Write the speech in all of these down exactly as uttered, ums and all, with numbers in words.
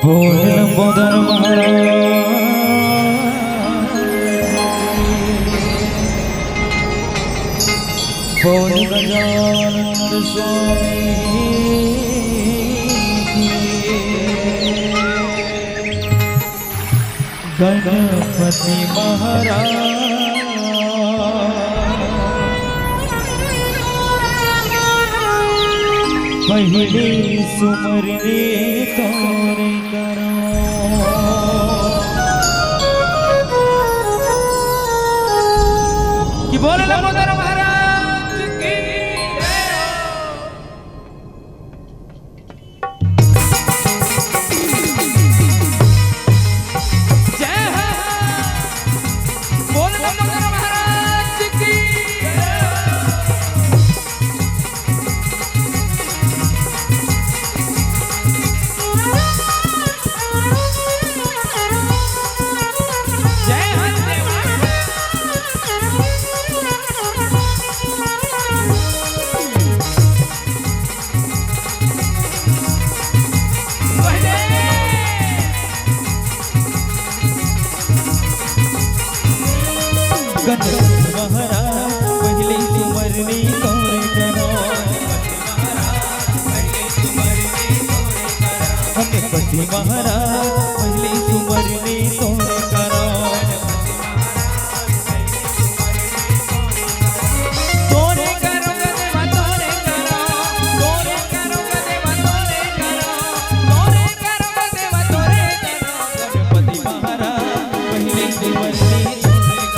बोल लंबोदर महाराज, बोल गजानंद स्वामी की। गणपति महाराज, पहिली सुमरनी तोरे करो। कि बोले लंबोदर महाराज की। जय हो। बोल शंकर महाराज की। जय हो देवा। गणपति महाराज, पहिली सुमरनी तोरे करो। गणपति महाराज, पहिली सुमरनी तोरे करो। तोरे करो ग देवा, तोरे करो, तोरे करो ग देवा, तोरे करो, तोरे करो ग देवा, तोरे करो। गणपति महाराज, पहिली सुमरनी तोरे करो।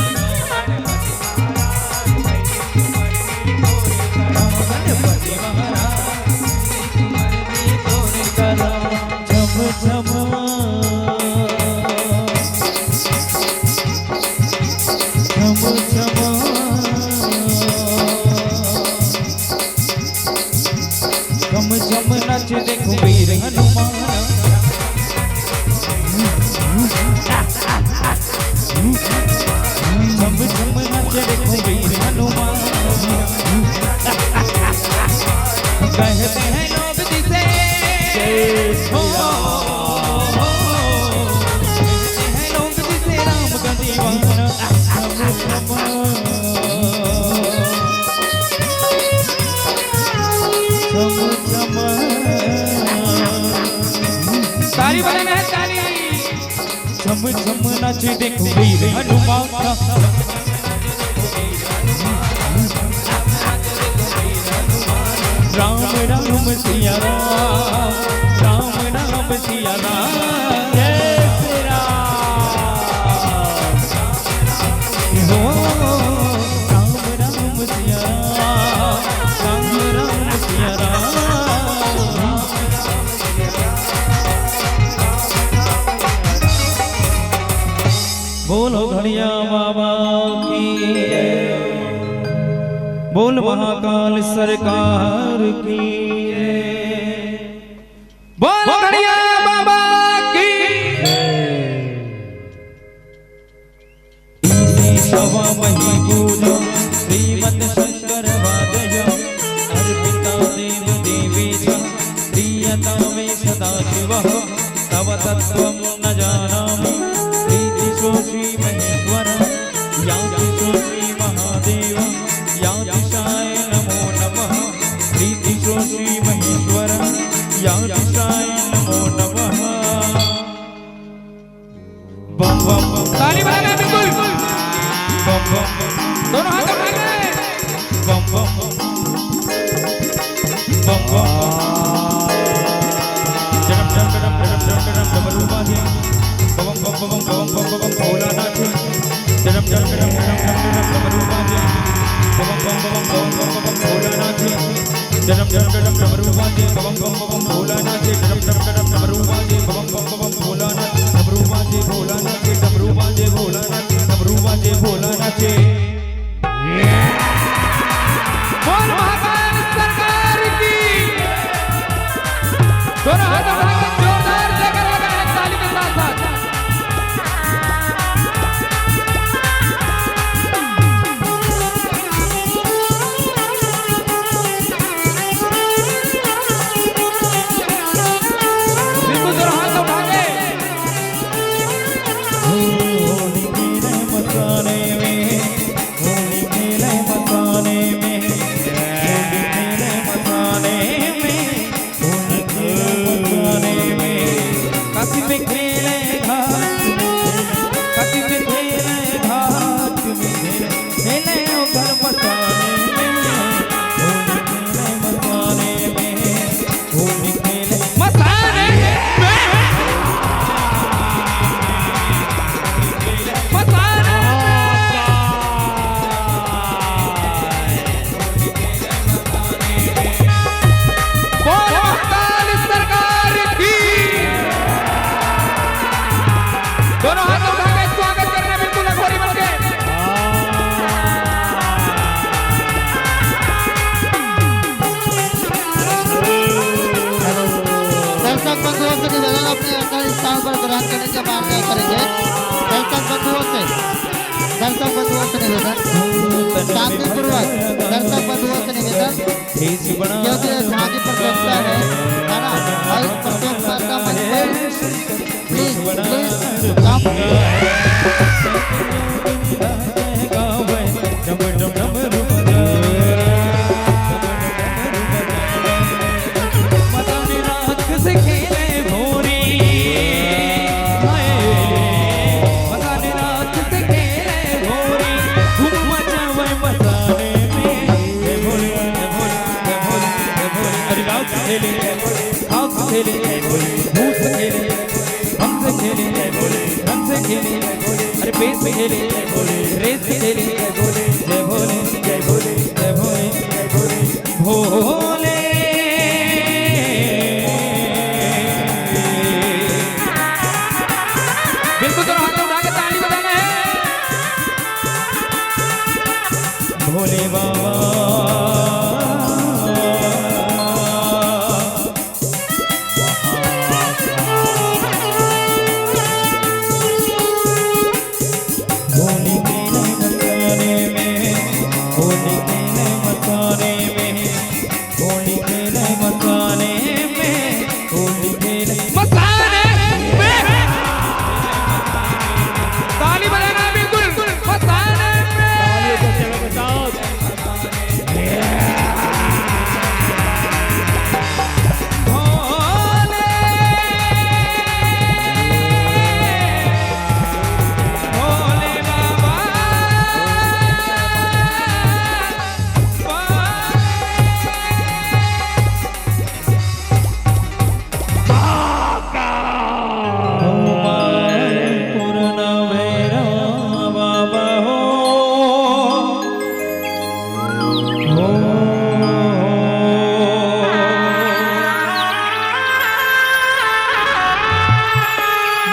गणपति महाराज, पहिली सुमरनी तोरे करो। झम झम, झम झम, झम झम नाचे देखो वीर हनुमान। झम झम नाचे देखो वीर हनुमान। कहते हैं लोग जिसे, जय श्री हो, राम। कहते हैं लोग जिसे राम का दीवाना। झम झम, झम झम। ताली बजाना है, ताली। झम झम नाचे देखो वीर हनुमान। राम राम सिया राम, राम राम सिया राम। जय श्री राम। हो, राम राम सिया राम, राम राम सिया राम। बोलो घड़िया बाबा की, बोल महाकाल सरकार की, बोल घड़िया बाबा की। ईशे त्वामहि पूजा श्रीमत् शंकर वादय अर्पिता देव देवेश प्रीयता मे सदा शिवः। तव तत्त्वं न जानामि प्रीतिशोषी महेश्वर। यागीशोषी महादेव यागीशाय नमो नमः। प्रीतिशोषी महेश्वर यागीशाय नमो नमः। बम बम बम। ताली बजाना है बिल्कुल। बम बम बम। दोनों हाथ उठा के। बम बम बम। बम बम बम। डम डम डम डम डम डम डम डमरू बाजे। बम बम बम बम बम बम बम भोला नाचे। डम डम डम डम डम डम डम डमरू बाजे। बम बम बम बम बम बम बम भोला नाचे। डम डम डम डम डमरू बाजे। बम बम बम बम भोला नाचे। डम डम डम डम डमरू बाजे। बम बम बम बम भोला नाचे। डमरू बाजे भोला नाचे। डमरू बाजे भोला नाचे। डमरू बाजे भोला नाचे। बोल महाकाल सरकार की। दोनों हाथों को जोरदार जयकारा लगाएं ताली के साथ साथ। ग्रहण करने के बाद क्या करेंगे? दर्शक बंधुओं से, दर्शक बंधुओं से निवेदन, शांतिपूर्वक दर्शक बंधुओं से निवेदन, क्योंकि ये धार्मिक प्रतियोगिता है, है ना? और इस प्रतियोगिता का मंच पर please, please, come। अरे राग से खेले, भाव से खेले, भूत से खेले, ढंग से खेले, ढंग से खेले, अरे बेस से खेले, रेस से खेले, जय भोले, जय भोले, जय भोले, जय भोले, भोले। बिल्कुल, दोनों हाथ उठा के ताली बजाना है। भोले बाबा। होली खेले मस्ताने में, होली खेले मस्ताने में, होली खेले मस्ताने में, होली खेले मस्ताने में। ताली बजाना बिल्कुल मस्ताने में। तालियों को चमकदार।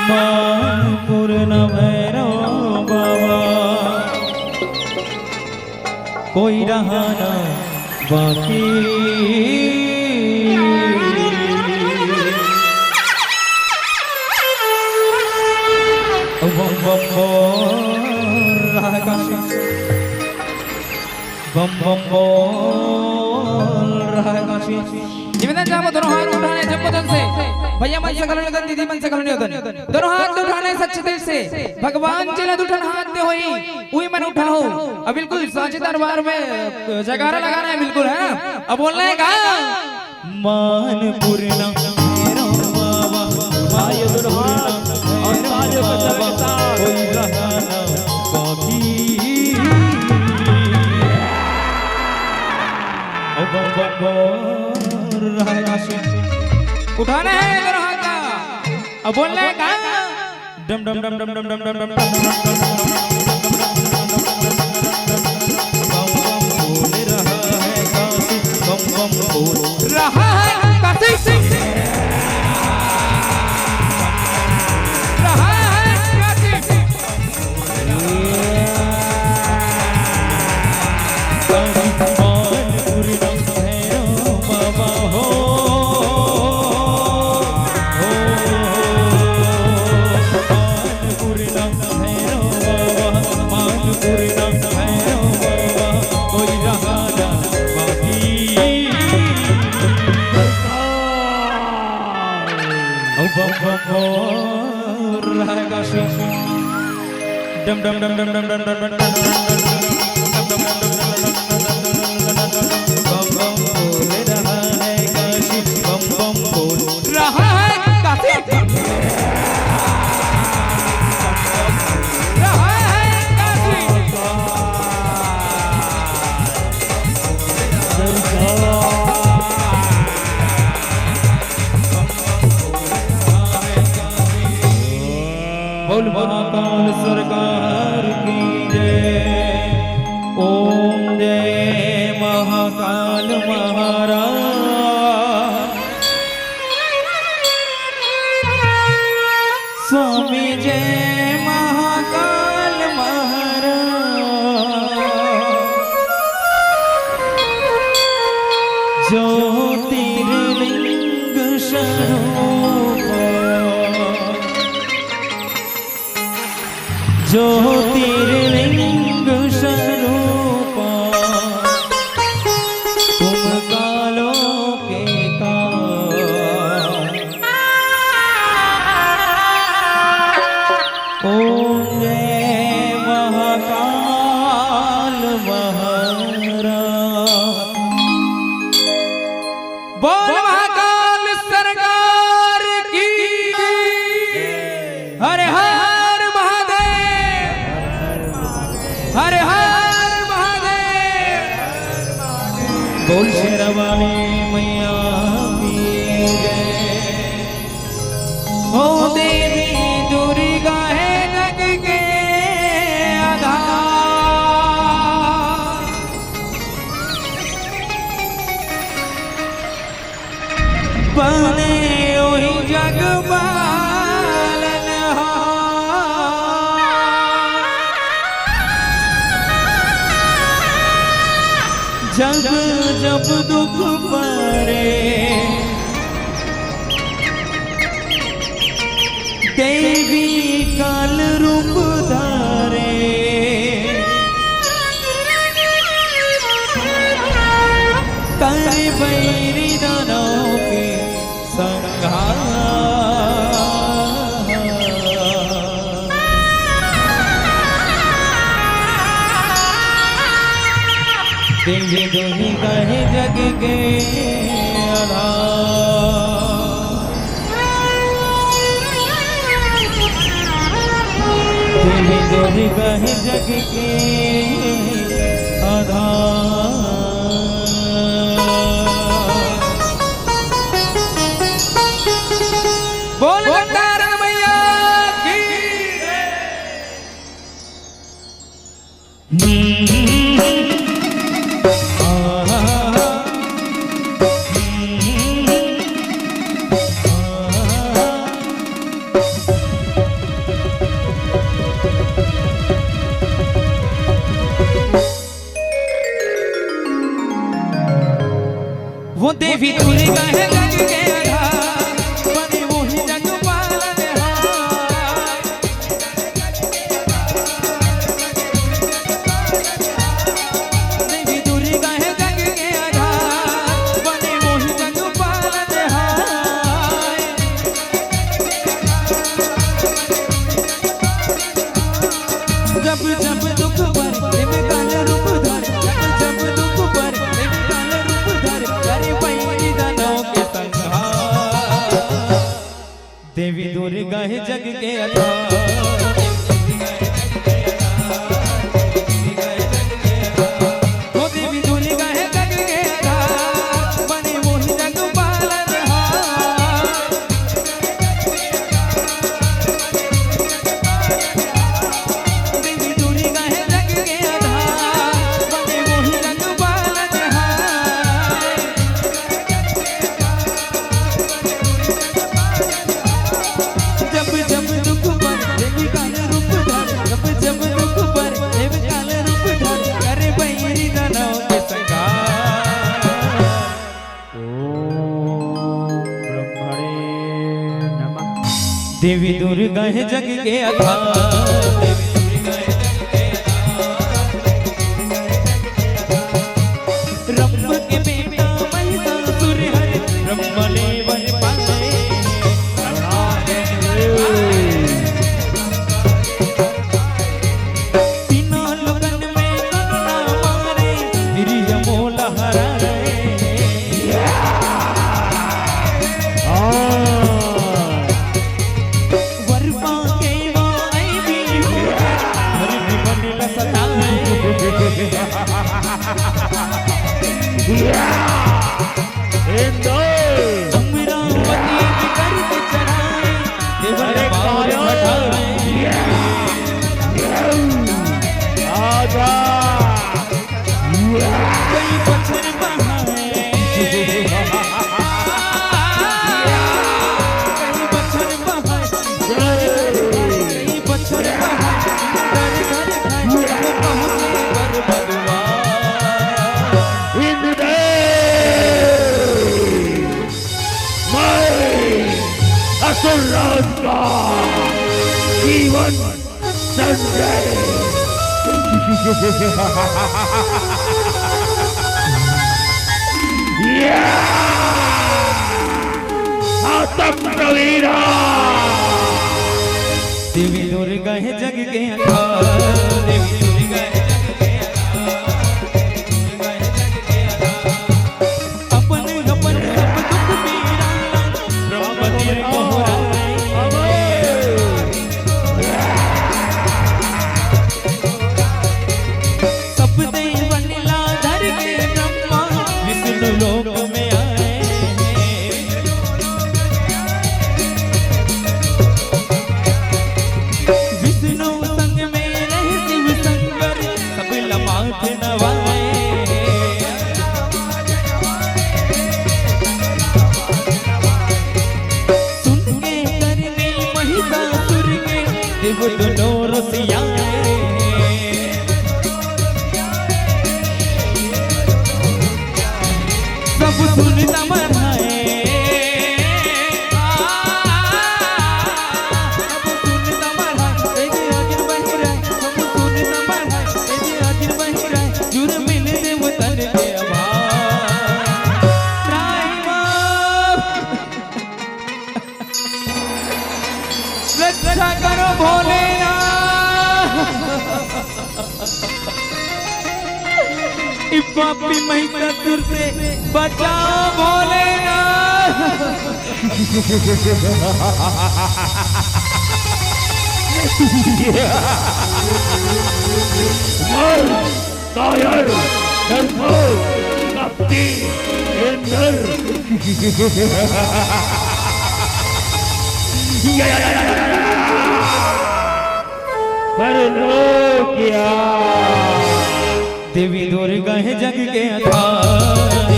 मालपुर न भैरव बाबा, कोई रहा ना बाकी। बम बम बोल रहा काशी, बम बम बोल रहा काशी। निवेदन चाहबो, दोनों हाथ उठाने जब वजन से, भैया मन से घलो निवेदन, दीदी मन से घलो निवेदन, दोनों हाथ उठाने सच्चे दिल से, भगवान जी ला दू ठन हाथ दे होही, उही मन उठाओ। अब बिल्कुल साँची दरबार में जयकारा लगाना है, बिल्कुल, है ना? अब बोलना है का? मालपुर ना भैरव बाबा, आइए दोनों हाथ और तालियों के शोर के साथ। कोई रहा ना बाकी। ओ बम बम बोल रहा काशी। उठाना है दोनों हाथ का। अब बोलना है का? डम डम डम डम डम डम डम डम। बम बम बोल रहा है काशी, बम बम बोल रहा है काशी। रहा है काशी। डम डम डम डम डम डम डम डम। बम बम बोल रहा है काशी, बम बम बोल रहा है काशी। रहा है काशी। बोल महाकाल सरकार की जय। ओम जय महाकाल महाराज। स्वामी जय महाकाल महाराज। ज्योतिर्लिंग स्वरूप। ज्योतिर्लिंग स्वरूपा, तुम कालों के काल। ओम जय महाकाल महाराज। बोल महाकाल सरकार की। हर हर महादेव, हर हर महादेव। बोल शेरावाली मैया की जय। ओ देवी दुर्गा है जग के आधार। बने ओही जग पालनहार। जब जब दुख परे, देवी काल रूप धारे। कर बैरी दानव के संहार। देवी दुर्गा है जग के आधार। देवी दुर्गा है जग के आधार। बोल भंडारण मैया की। वो देवी दुर्गा है जग के आधार, बने वो ही जग पालनहार। देवी दुर्गा है जग के आधार, बने वो ही जग पालनहार। जब जब दुख पर देवी काल रूप धर, जब जब दुख पर देवी काल रूप धर, करे बैरी दानव के संहार। देवी दुर्गा है जग के आधार। ओ देवी दुर्गा है जग के आधार, बने वो ही जग पालनहार। देवी दुर्गा है जग के आधार, बने वो ही जग पालनहार। जब जब दुख पर देवी काल रूप धर, जब जब दुख पर देवी काल रूप धर, करे बैरी दानव के संहार। ओम ब्रह्मणे नमः। देवी दुर्गा है जग के आधार। ब्रह्म के बेटा महिषासुर हर, ब्रह्म ने वर पाए। तीनों लोकन में कोनो ना मारे, वीर मोला हराए। हाँ। वर पाके वो आई भी हो, हर भी बन सताए। इंदौर। अमरावती की करके चढ़ाए, केवल अरे बाबा काया। बैठाए। आजा। कई पत्थर बहाए, कई पत्थर बहाए, कई पत्थर बहाए, घर घर खाए, पहुँचे बर भगवान। इंद्रदेव, मैं असुर राज का जीवन संजय। या! आतंक कबीरा। देवी दुर्गा हे जग के आधार, देवी दुर्गा हे जग के आधार, देवी दुर्गा हे जग के आधार। अपन अपन सब दुख पीरा, ब्रह्म तीर मोहरा। सब देवन ला धर के ब्रह्मा विष्णु लोक में आए। विष्णु संग में रहे शिव शंकर, सब ला माथ नवाए। सुन के करनी महिषासुर के, देव दुनो रोसियाए। सब सुन तमर है। रक्षा करो भोलेनाथ। इस पापी महिषासुर से बचाओ भोलेनाथ। मर, कायर, डरपोक, कपटी, इंदर। परलोकिया। देवी दुर्गा हे जग के आधार।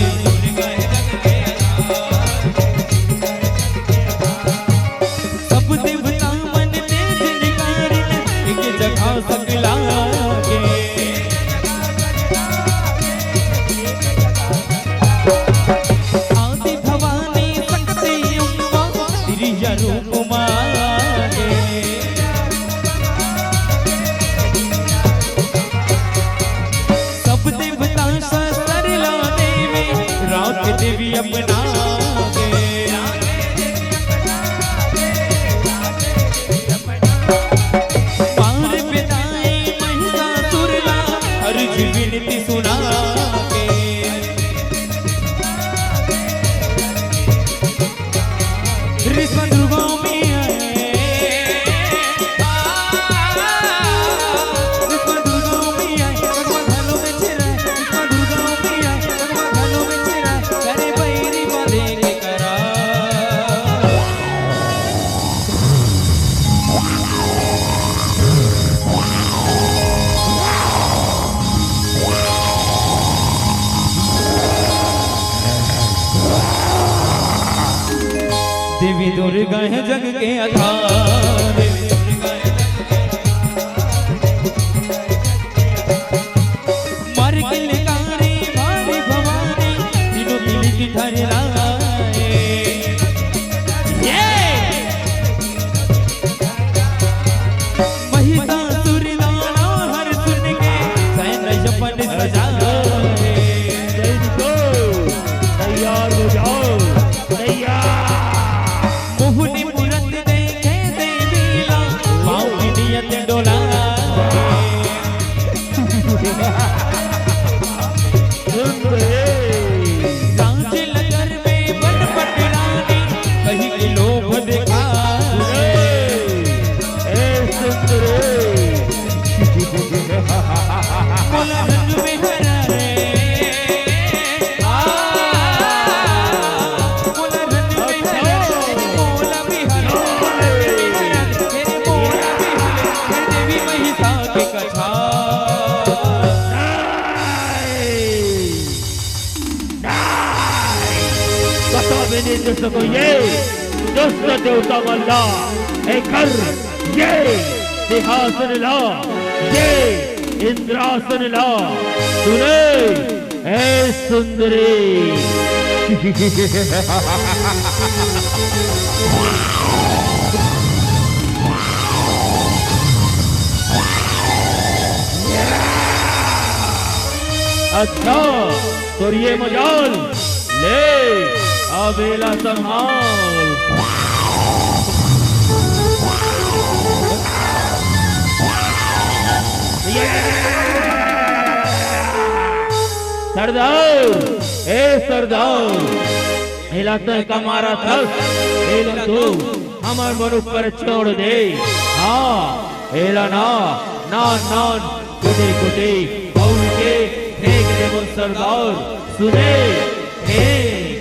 सब देवता मन तेज निकारिन, एक जगह सकला के। आदि भवानी शक्ति अम्बा, तिरिया रूप मांगे। सब देवता शस्त्र ला देवे, राख देवी अपना दे। मार बिदाई महिषासुर ला, अर्जी विनती सुना के। रिश्वत दुर्गा मैया। देवी दुर्गा हे जग के आधार। मर के लकारी भारी भवानी, तीनों मिली की धर लाए। ये महिषासुर दाना हर सुन के, सैन अपन सजाए। जय हो, तैयार हो जाओ, तैयार। मोहनी मूरत देखे देवी ला, पाँव की नियत डोला। सुन रे। राज नगर में बन पटरानी, कहीं के लोभ देखा। ए, ए सुन रे। मोला रंग में हरा रे। आ, मोला रंग में हरा रे। मोला भी हरा रे। मोला भी हरा रे। देवी महिषा के कथा। नहीं। नहीं। कथा भी नहीं दे सको ये। दुष्ट देवता मन ला। एकर ये सिंहासन ला, ये इंद्रासन ला, सुने, ए सुंदरी। अच्छा, तोर ये मजाल, ले, अब एला संभाल। सरदार, ए सरदार, एला तैं का मारत हस? एला तो हमर मन ऊपर छोड़ दे। हाँ, एला ना, नान नान, कुटी कुटी, पउर के फेंक देबो सरदार। सुने, फेंक।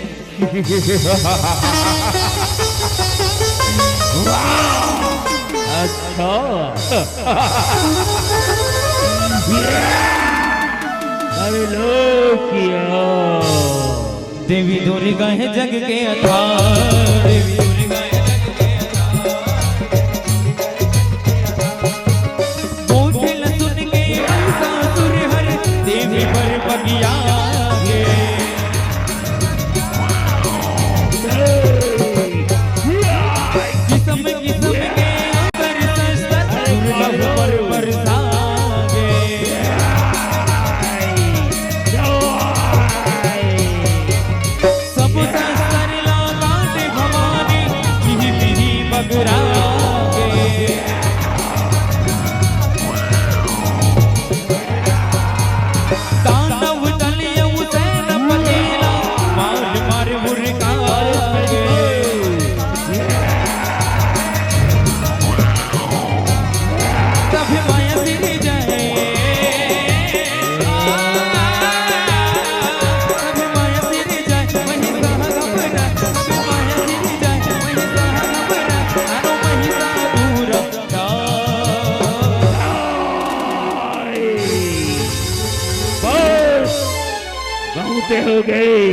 अच्छा। अरे लो किया। देवी दुर्गा हे जग के आधार, देवी दुर्गा हे जग के आधार। बोले ल सुन के महिषासुर हर, देवी बर पगिया गे। किसम किसम के ओकर शस्त्र दुर्लभ बर बरसा गे। सब शस्त्र ला काटे भवानी, मिहि मिहि बगरा गे। दानव दल अउ सेनापति ला, मार मार मुर्गा गे। तब माया सिर जाए, तब माया सिर जाए, महिषा घबरा, तब माया सिर जाए, महिषा घबरा, अनु महिषा दूर। बस, बहुते हो गई।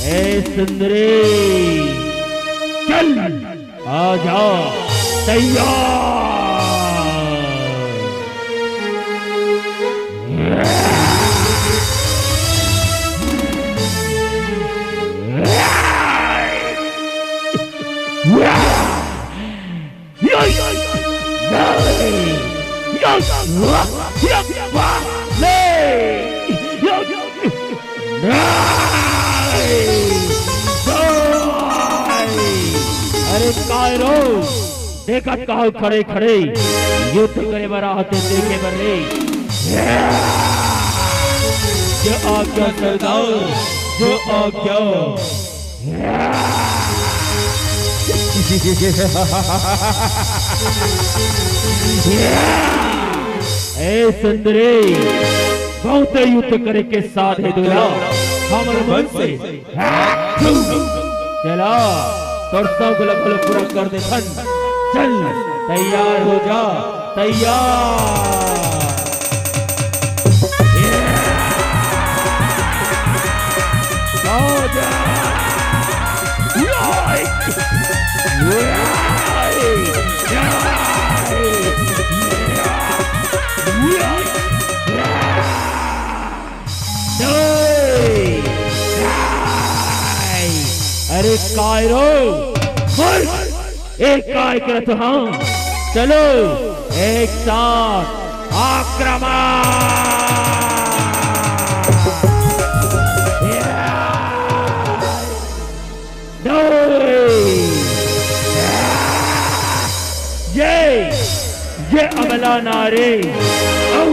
ए सुंदरी, चल, आजा, तैयार। अरे काय रो, देखत का हव खड़े खड़े, युद्ध करे बर आते देखे बर रे। जो आज्ञा सरदार, जो आज्ञा। ए सुंदरी, बहुत युद्ध करे के साथ हे दूल्हा, हमर मन से। चला, तोर सब ला घलो पूरा कर देथन। चल, तैयार हो जा, तैयार। अरे काय रो? मर! एक काय करत हंव? चलो, एक साथ आक्रमण! ये, ये अबला नारी, अउ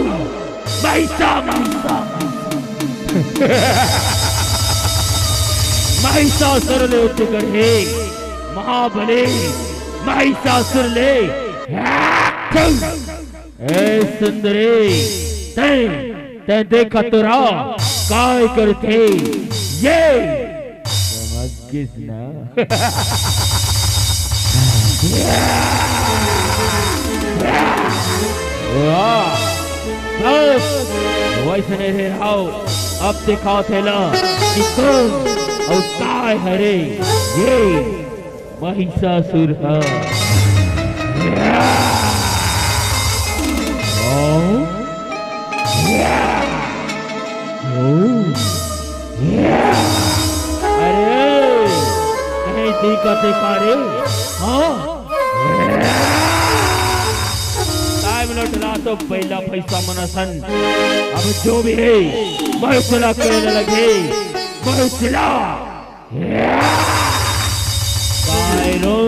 महिषा, महिषा। महिषासुर ले उठ कर हे महाबली महिषासुर ले। ए सुंदरी, तैं, तैं देखा तो रहा, काय करथे ये। समझ गिस ना? वाह, बस, वइसने रहे हव। अब दिखाथे ला कि कोन अउ काय हरे ये महिषासुर ह। अरे, कहीं दिखत हे का रे? हाँ? काय लटला तो बैला भैंसा मन असन। अब जो भी हे, मैं चला करे लगही, मैं चला। कायरो।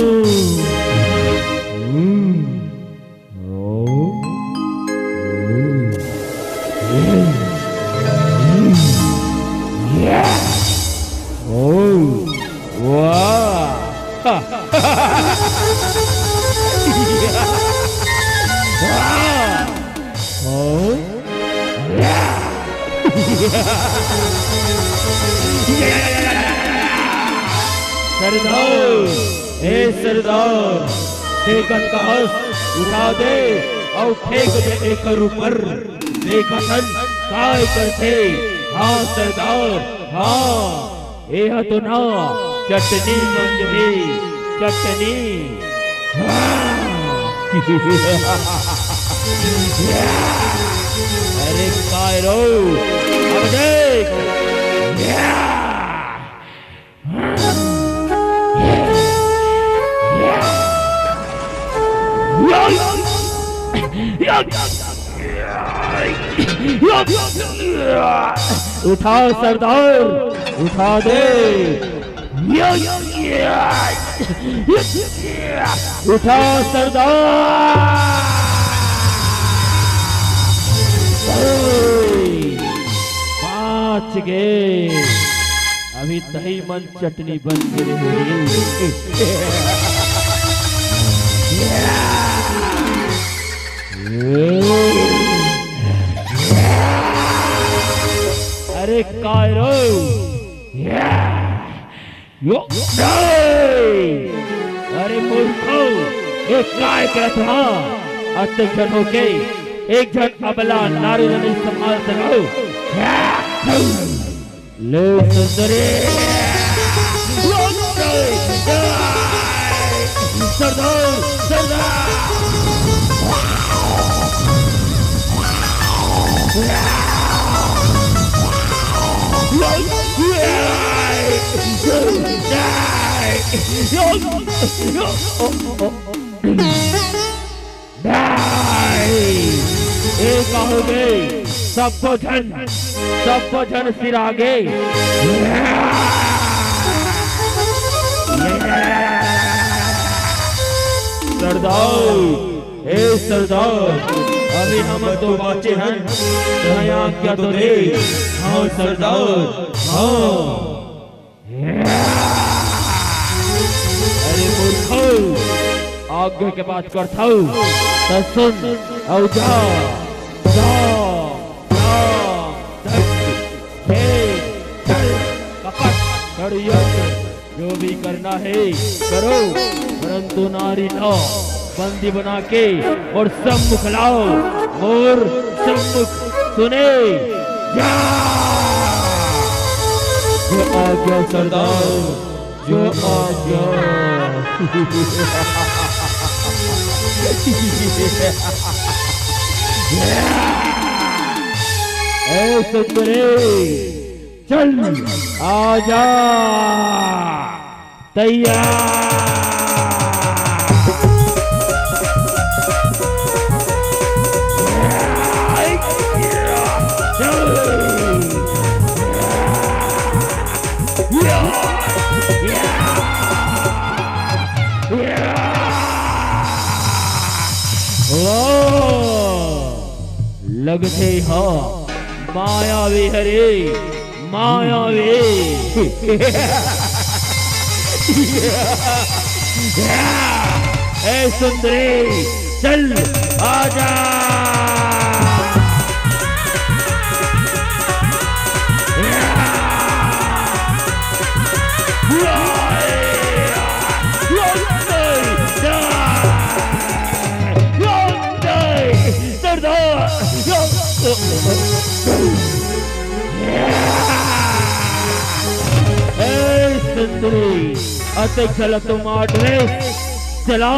ओ, वाह। ओ। सरदार, ए सरदार, देखत का हस, उठा दे अउ फेंक दे एकर ऊपर। देखत हन काय करथे। हाँ सरदार, हाँ, एह तो ना चटनी मंजही, चटनी। हाँ। अरे कायरो, अब देख। उठाओ सरदार, उठा दे। उठाओ सरदार। बाँच गे। अभी तही मन चटनी बन गे होही। अरे कायरो। यो, अरे मूर्खो, ए काय करत हा? अतेक झन होके एक झन अबला नारी ल नइ संभाल सकव। ले सुंदरी। सरदार, सरदार। ए का होगे? सबो झन, सबो झन सिरागे। सरदार, ए सरदार, अभी हमन तो बाँचे हन, तैं आज्ञा तो दे। हाँ सरदार, हाँ। अरे मूर्खो, आज्ञा के बात करथव, त सुन अउ जा, जा, जा, धन, खेल, छल, कपट, षड्यंत्र, जो भी करना हे करो, परंतु नारी ला बंदी बना के मोर सम्मुख लाव, मोर सम्मुख सुने जा। जो आज्ञा सरदार, जो आज्ञा। ए सुंदरी, चल, आजा। तैयार। वाह! लगथे हा मायावी हरे, मायावी। ए सुंदरी, चल आजा। सरदार। ए सुंदरी, अतेक झन ला तो मार डरेस, चला,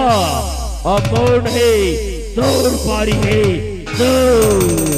अब मोर नहीं, तोर पारी हे, तोर।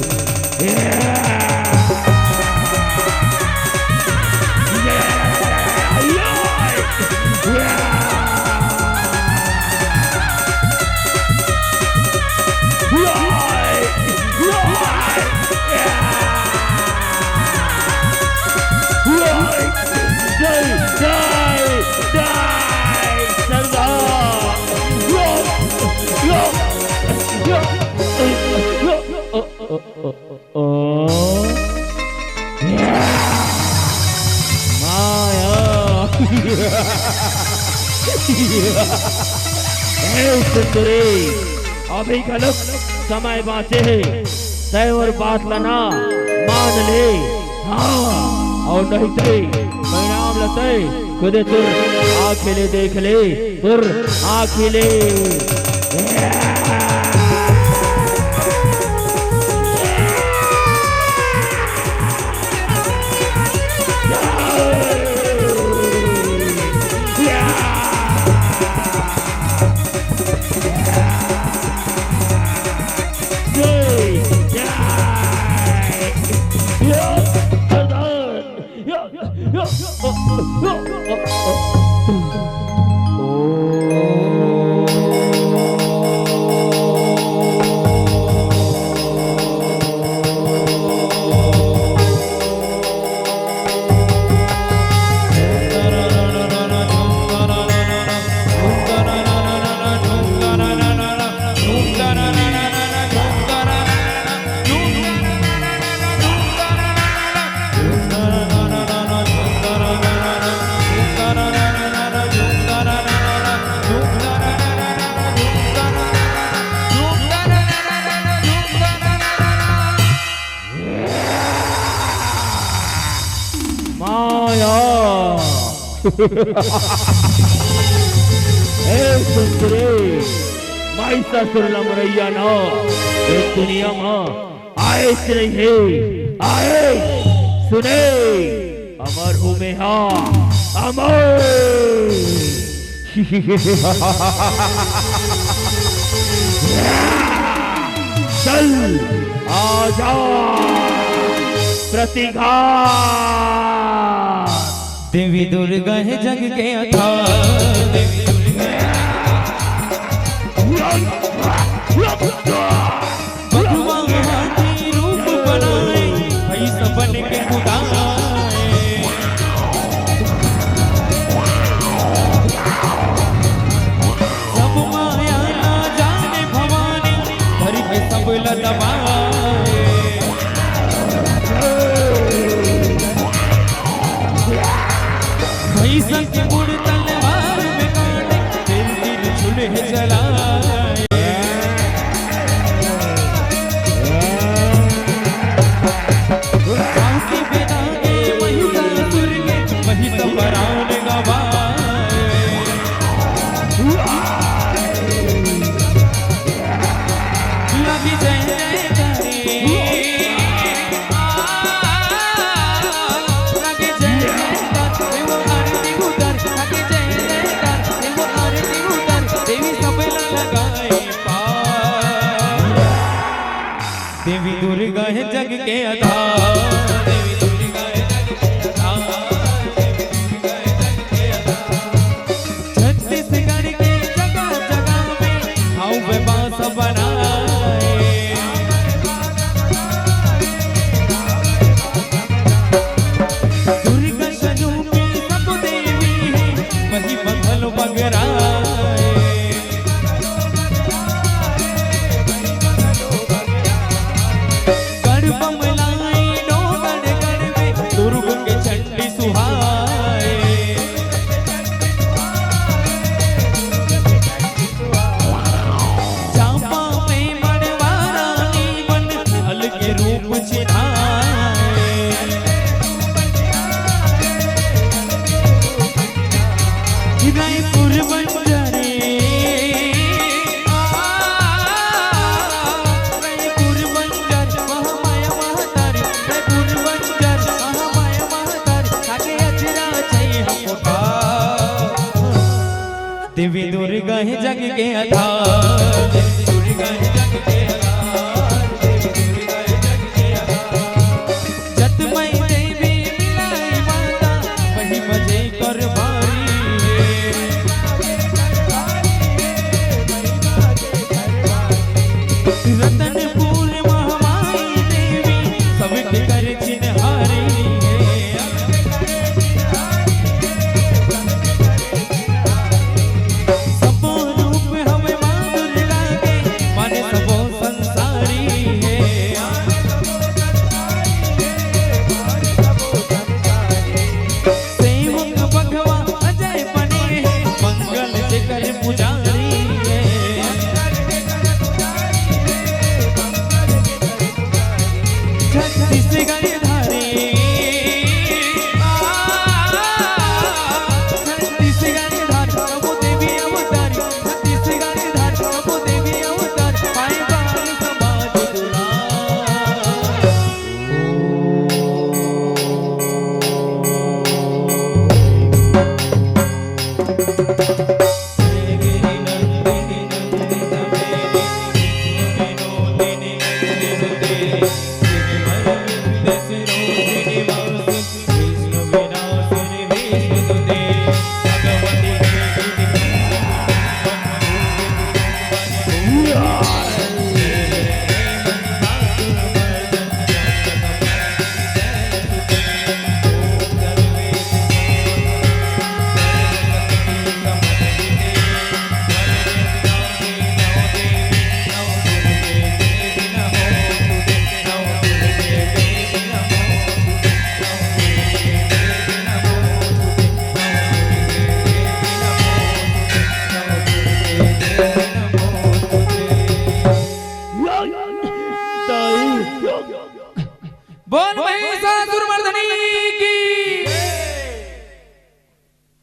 ए सुंदरी, अभी घलोक समय बांचे हे, तैं मोर बात ला ना मान ले। हाँ, अउ नहीं तैं परिणाम ला तैं खुदे तोर आँखी ले देख ले, तोर आँखी ले। माया। ए सुंदरी, महिषासुर ला मरइया ना ए दुनिया म आएच नइ हे, आएच। सुने, अमर हूँ मैं, हाँ, अमर। चल, आजा, प्रतिघात। देवी दुर्गा हे जग के आधार, देवी दुर्गा। बघवा हाथी रूप बनाए, भैंस बन के कुदाए। सब माया ना जाने भवानी, धर के सब ला दबाए। भैंसा के मुड़ तलवार में काटे, तीर तीर छुले चलाए। कांसी बेदागे महिषासुर के, महिष परान गवाए। लगी जय जयकारी। देवी दुर्गा हे जग के आधार, देवी दुर्गा हे जग के आधार, देवी दुर्गा हे जग के आधार। छत्तीसगढ़ के जगह जगह में हाउ बांस बनाए। दुर्गा स्वरूपी सब देवी हे, महिमा घलो बगराए। गढ़ बमलाई डोंगरगढ़ में दुर्ग के चंडी सुहाए। चांपा में मड़वा रानी बन अलग रूप चिन्हाए। रायपुर बंजारे, आ, रायपुर बंजारे, महामाया महतारी, रायपुर बंजारे, महामाया महतारी, आके अचरा चाहिए हमको। देवी दुर्गा हे जग के आधार, देवी दुर्गा हे